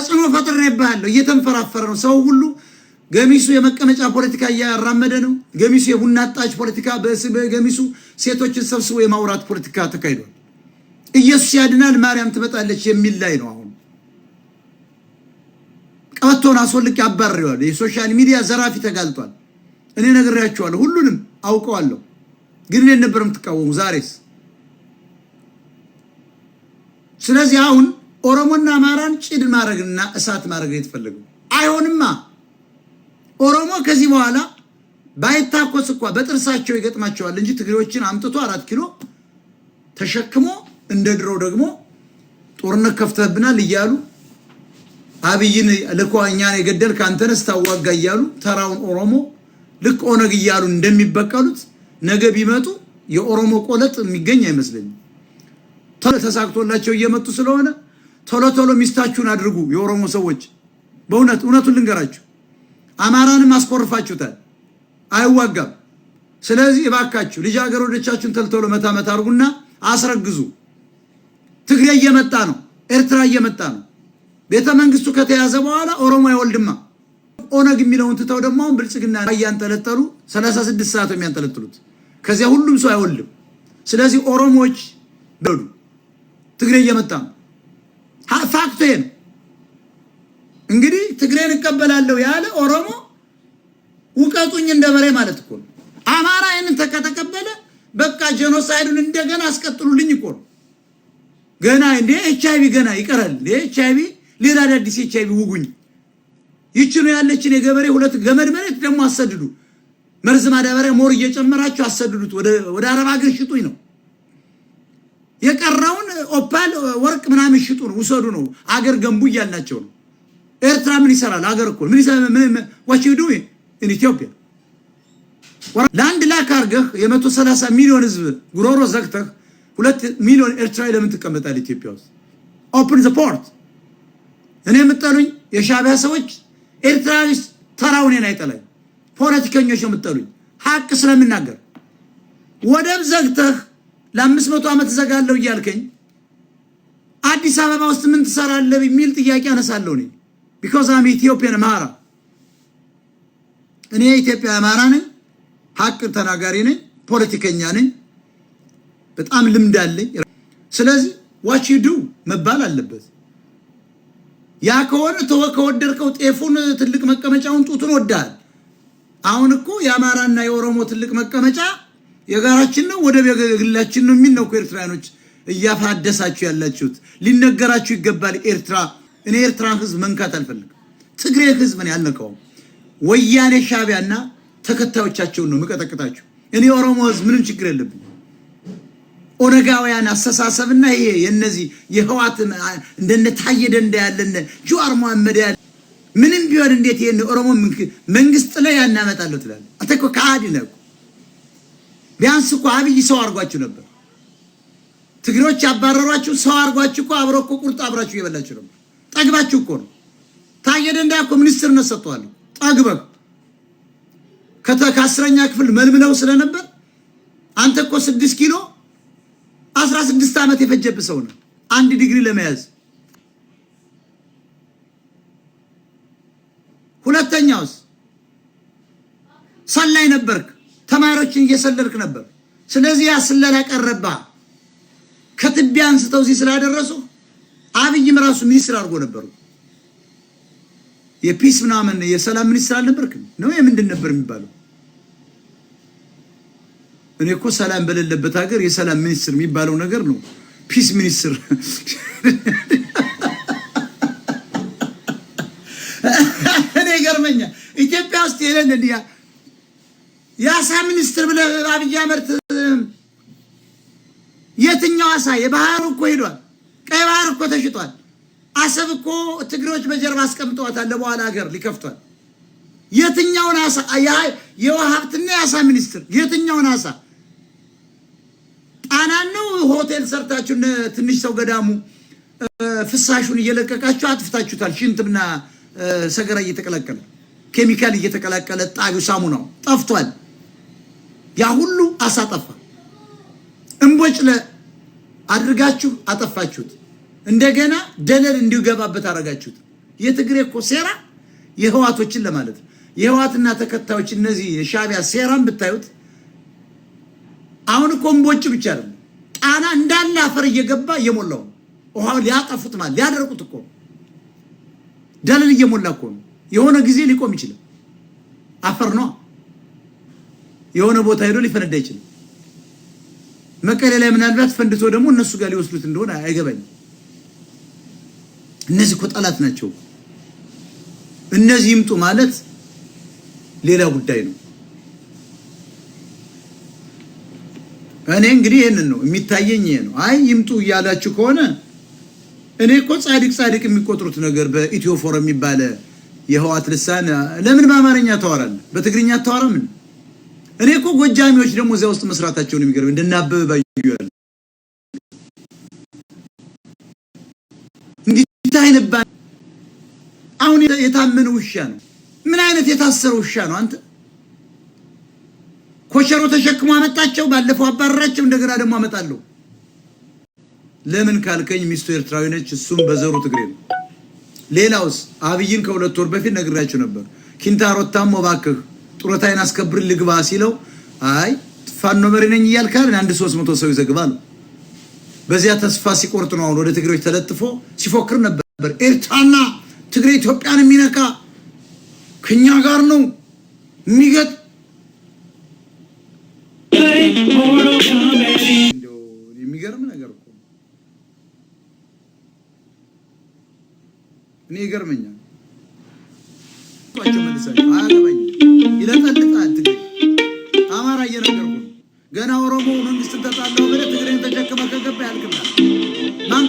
ተጽዕኖ ፈጥሬብሃለሁ። እየተንፈራፈረ ነው ሰው ሁሉ። ገሚሱ የመቀመጫ ፖለቲካ እያራመደ ነው። ገሚሱ የቡና አጣጭ ፖለቲካ፣ ገሚሱ ሴቶችን ሰብስቦ የማውራት ፖለቲካ ተካሂዷል። ኢየሱስ ያድናል፣ ማርያም ትመጣለች የሚል ላይ ነው። አሁን ቀበቶን አስወልቄ አባርሬዋለሁ። የ social media ዘራፊ ተጋልጧል። እኔ ነግሬያቸዋለሁ፣ ሁሉንም አውቀዋለሁ። ግን እኔን ነበር የምትቃወሙ ዛሬስ። ስለዚህ አሁን ኦሮሞና አማራን ጭድ ማድረግና እሳት ማድረግ የተፈለገው አይሆንማ። ኦሮሞ ከዚህ በኋላ ባይታኮስ እንኳ በጥርሳቸው ይገጥማቸዋል እንጂ ትግሬዎችን አምጥቶ 4 ኪሎ ተሸክሞ እንደ ድሮ ደግሞ ጦርነት ከፍተህብናል እያሉ፣ አብይን ልኮ እኛን የገደልክ አንተ ነህ ስታዋጋ እያሉ፣ ተራውን ኦሮሞ ልክ ኦነግ እያሉ እንደሚበቀሉት ነገ ቢመጡ የኦሮሞ ቆለጥ የሚገኝ አይመስለኝም። ተሳክቶላቸው እየመጡ ስለሆነ ቶሎ ቶሎ ሚስታችሁን አድርጉ የኦሮሞ ሰዎች። በእውነት እውነቱን ልንገራችሁ፣ አማራንም አስኮርፋችሁታል፣ አይዋጋም። ስለዚህ እባካችሁ ልጃገረዶቻችሁን ቶሎ ቶሎ መታ መታ አድርጉና አስረግዙ። ትግሬ እየመጣ ነው፣ ኤርትራ እየመጣ ነው። ቤተ መንግስቱ ከተያዘ በኋላ ኦሮሞ አይወልድማ። ኦነግ የሚለውን ትተው ደግሞ አሁን ብልጽግና እያንጠለጠሉ 36 ሰዓት የሚያንጠለጥሉት፣ ከዚያ ሁሉም ሰው አይወልድም። ስለዚህ ኦሮሞዎች በሉ፣ ትግሬ እየመጣ ነው። Fact ኡ ይሄ ነው። እንግዲህ ትግሬን እቀበላለሁ ያለ ኦሮሞ ውቀጡኝ እንደ በሬ ማለት እኮ ነው። አማራ ይህንን ከተቀበለ በቃ genocide ኡን እንደገና አስቀጥሉልኝ እኮ ነው። ገና እንደ ኤች አይቪ ገና ይቀራል። እንደ ኤች አይቪ ሌላ አዳዲስ ኤች አይቪ ውጉኝ። ይችኑ ያለችን የገበሬ ሁለት ገመድ መሬት ደግሞ አሰድዱ። መርዝ ማዳበሪያ more እየጨመራችሁ አሰድዱት። ወደ አረብ ሀገር ሽጡኝ ነው። የቀረውን ኦፓል ወርቅ ምናምን ሽጡ ነው፣ ውሰዱ ነው። አገር ገንቡ እያልናቸው ነው። ኤርትራ ምን ይሰራል? አገር እኮ ምን ይሰራል? ምን what you do in ኢትዮጵያ? Landlock አድርገህ የ130 ሚሊዮን ህዝብ ጉሮሮ ዘግተህ 2 ሚሊዮን ኤርትራዊ ለምን ትቀመጣለህ ኢትዮጵያ ውስጥ? Open the port። እኔ የምጠሉኝ የሻዕቢያ ሰዎች፣ ኤርትራዊ ተራው እኔን አይጠላኝ። ፖለቲከኞች ነው የምጠሉኝ፣ ሀቅ ስለምናገር። ወደብ ዘግተህ ለ500 ዓመት እዘጋለሁ እያልከኝ አዲስ አበባ ውስጥ ምን ትሰራለህ የሚል ጥያቄ አነሳለሁ እኔ፣ because I'm Ethiopian አማራ። እኔ የኢትዮጵያ አማራ ነኝ። ሀቅ ተናጋሪ ነኝ። ፖለቲከኛ ነኝ። በጣም ልምድ አለኝ። ስለዚህ what you do መባል አለበት። ያ ከሆነ ተወ፣ ከወደድከው ጤፉን ትልቅ መቀመጫውን ጡቱን ወዳል። አሁን እኮ የአማራና የኦሮሞ ትልቅ መቀመጫ የጋራችን ነው፣ ወደብ የግላችን ነው የሚል ነው እኮ ኤርትራውያኖች እያፋደሳችሁ ያላችሁት። ሊነገራችሁ ይገባል። ኤርትራ፣ እኔ ኤርትራን ህዝብ መንካት አልፈልግም። ትግሬ ህዝብ እኔ አልነካውም። ወያኔ ሻዕቢያና ተከታዮቻቸውን ነው የምቀጠቅጣችሁ። እኔ የኦሮሞ ህዝብ ምንም ችግር የለብኝ። ኦነጋውያን አስተሳሰብና ይሄ የነዚህ የህዋት እንደነ ታየ ደንዳ ያለነ ጀዋር መሐመድ ያለ ምንም ቢሆን እንዴት ይሄን ኦሮሞ መንግስት ላይ ያናመጣለሁ ትላለህ? አንተ እኮ ከሃዲ ነህ እኮ። ቢያንስ እኮ አብይ ሰው አድርጓችሁ ነበር። ትግሬዎች ያባረሯችሁ ሰው አድርጓችሁ እኮ አብሮ እኮ ቁርጥ አብራችሁ እየበላችሁ ነበር። ጠግባችሁ እኮ ነው። ታየ ደንዳ እኮ ሚኒስትርነት ሰጥተዋል። ጠግበህ ከ10ኛ ክፍል መልምለው ስለነበር አንተ እኮ 6 ኪሎ 16 ዓመት የፈጀብህ ሰው ነው አንድ ዲግሪ ለመያዝ። ሁለተኛውስ ሰላይ ነበርክ፣ ተማሪዎችን እየሰለልክ ነበር። ስለዚህ ያ ስለላ ቀረባ። ከትቢያ አንስተው እዚህ ስላደረሱ አብይም ራሱ ሚኒስትር አድርጎ ነበሩ። የ peace ምናምን የሰላም ሚኒስትር አልነበርክም ነው? የምንድን ነበር የሚባለው? እኔ እኮ ሰላም በሌለበት ሀገር የሰላም ሚኒስትር የሚባለው ነገር ነው። Peace minister። እኔ ይገርመኛል። ኢትዮጵያ ውስጥ የሌለ የአሳ ሚኒስትር ብለህ አብይ አህመድ፣ የትኛው አሳ? የባህሩ እኮ ሄዷል። ቀይ ባህር እኮ ተሽጧል። አሰብ እኮ ትግሬዎች በጀርባ አስቀምጠዋታል። ለበኋላ ሀገር ሊከፍቷል። የትኛውን አሳ? የውሃ ሀብትና የአሳ ሚኒስትር የትኛውን አሳ? ጣናን ነው ሆቴል ሰርታችሁ ትንሽ ሰው ገዳሙ ፍሳሹን እየለቀቃችሁ አጥፍታችሁታል። ሽንትና ሰገራ እየተቀላቀለ፣ ኬሚካል እየተቀላቀለ ጣቢው ሳሙናው ጠፍቷል። ያ ሁሉ አሳ ጠፋ። እምቦጭ አድርጋችሁ አጠፋችሁት። እንደገና ደለል እንዲገባበት አደረጋችሁት። የትግሬ እኮ ሴራ የህዋቶችን ለማለት ነው። የህዋትና ተከታዮች እነዚህ የሻዕቢያ ሴራን ብታዩት አሁን እኮ እምቦጭ ብቻ አይደለም፣ ጣና እንዳለ አፈር እየገባ እየሞላው ውሃ ሊያጠፉት ማለት ሊያደርቁት እኮ ደለል እየሞላ እኮ ነው። የሆነ ጊዜ ሊቆም ይችላል። አፈር ነው። የሆነ ቦታ ሄዶ ሊፈነዳ ይችላል። መቀሌ ላይ ምናልባት ፈንድቶ ደግሞ እነሱ ጋር ሊወስዱት እንደሆነ አይገባኝም። እነዚህ እኮ ጠላት ናቸው። እነዚህ ይምጡ ማለት ሌላ ጉዳይ ነው። እኔ እንግዲህ ይህንን ነው የሚታየኝ፣ ይሄ ነው። አይ ይምጡ እያላችሁ ከሆነ እኔ እኮ ጻድቅ ጻድቅ የሚቆጥሩት ነገር በኢትዮ ፎረም የሚባለ የህዋት ልሳን ለምን በአማርኛ ታወራለህ? በትግርኛ አታወራም? እኔ እኮ ጎጃሚዎች ደግሞ እዚያ ውስጥ መስራታቸውን የሚገርም እንደነ አበበ ባዩ ያሉ እንዲህ አይነት አሁን የታመነ ውሻ ነው። ምን አይነት የታሰረ ውሻ ነው አንተ? ኮሸሮ ተሸክሞ አመጣቸው። ባለፈው አባረራቸው። እንደገና ደግሞ አመጣለሁ። ለምን ካልከኝ ሚስቱ ኤርትራዊ ነች፣ እሱም በዘሩ ትግሬ ነው። ሌላውስ አብይን ከ2 ወር በፊት ነግራችሁ ነበር። ኪንታሮት ታሞ እባክህ ጡረታዬን አስከብር ልግባ ሲለው አይ ፋኖ መሪ ነኝ እያልክ አይደል አንድ 300 ሰው ይዘህ ግባ አለው። በዚያ ተስፋ ሲቆርጥ ነው አሁን ወደ ትግሬዎች ተለጥፎ ሲፎክር ነበር። ኤርትራና ትግሬ ኢትዮጵያን የሚነካ ከኛ ጋር ነው የሚገጥ የሚገርም ነገር እኮ እኔ ይገርመኛል። አያገባኝም። ይለጠልጣል ትግሬ አማራ እየነገርኩ ነው። ገና ኦሮሞ መንግስትን ተጣላው ብለህ ትግሬን ተሸክመህ ከገባ ያልቅልሃል። ማን